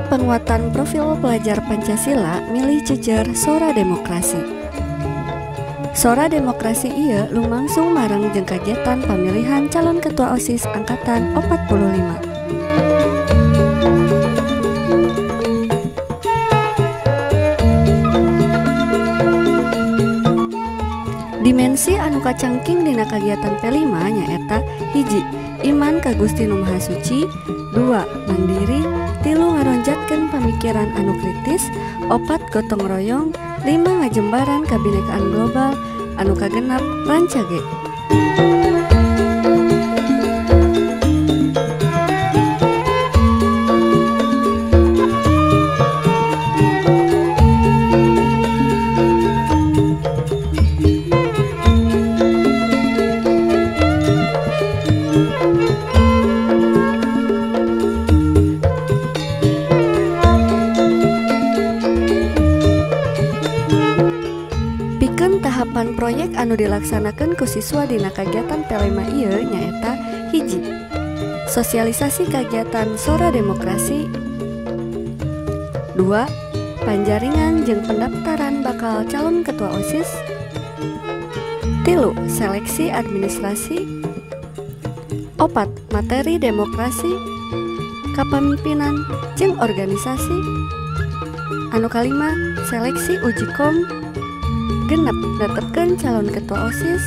Penguatan profil pelajar Pancasila milih jejer Sora Demokrasi. Sora Demokrasi ieu lumangsung marang jeung kagiatan pamilihan calon ketua OSIS angkatan 45. Dimensi anu kacangking dina kagiatan P5 nyaeta 1. Iman ka Gusti Nu Maha Suci, 2. Mandiri, 3. Ngaronjatkeun pamikiran anu kritis, 4. Gotong royong, 5. Ngajembaran kabinekaan global, anu kagenep rancage. Tahapan proyek anu dilaksanakan ku siswa dina kagiatan P5 ieu nyaeta 1. Sosialisasi kagiatan Sora Demokrasi, 2. Panjaringan jeung pendaftaran bakal calon ketua OSIS, 3. Seleksi administrasi, 4. Materi demokrasi, kapamimpinan jeung organisasi, anu kalima seleksi uji kom, 6. Netepkeun calon ketua OSIS,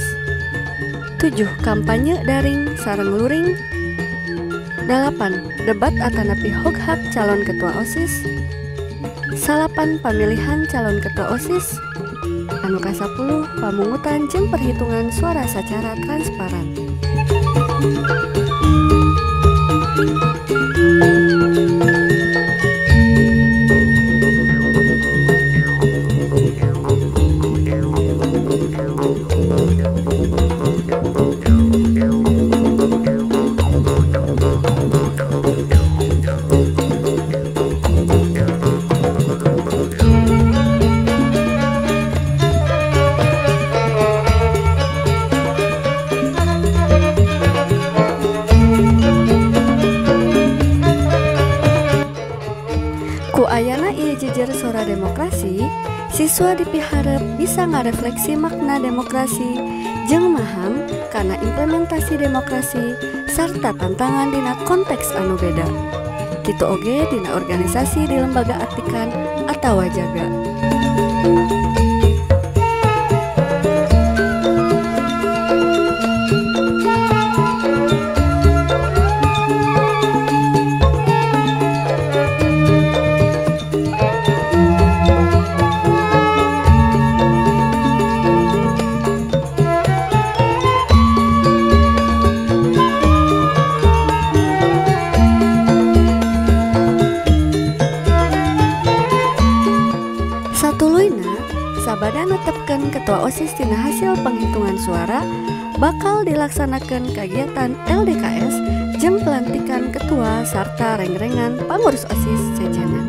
7. Kampanye daring sareng luring, 8. Debat atanapi hoghak calon ketua OSIS, 9. Pamilihan calon ketua OSIS, anu ka-10 pamungutan jeung perhitungan suara secara transparan. Ku ayana ieu jejer Sora Demokrasi, siswa dipiharep bisa ngarefleksi makna demokrasi jeung maham kana implementasi demokrasi sarta tantangan dina konteks anu beda. Kitu oge dina organisasi di lembaga atikan atawa jaga. Satuluyna, sabada netepkeun ketua OSIS tina hasil penghitungan suara bakal dilaksanakan kegiatan LDKS jeung pelantikan ketua sarta rengrengan pangurus OSIS sejenna.